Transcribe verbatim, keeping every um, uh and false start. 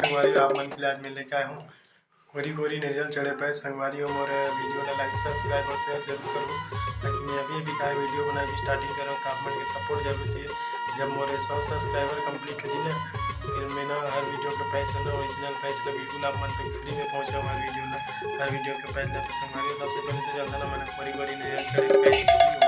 संगवारी, आप मन के लिए आज मैं लेके आया हूँ कोरी कोरी नरियल चढ़े पैच। संगवारी हो, मोर video ला like, subscribe और share जरूर करो, ताकि मैं अभी अभी काय video बनाए की starting करूँ, तो आप मन के support जरूर चाहिए। जब मोर सौ subscriber complete हो जाए ना, फिर मैं ना हर video के पैच है ना, original पैच का बिल्कुल आप मन तक free में पहुँचाऊँ हर video ना, हर video के पैच ला। तो संगवारी हो, सबसे पहले तो चलता ना मैंने कोरी कोरी नरियल चढ़े पैच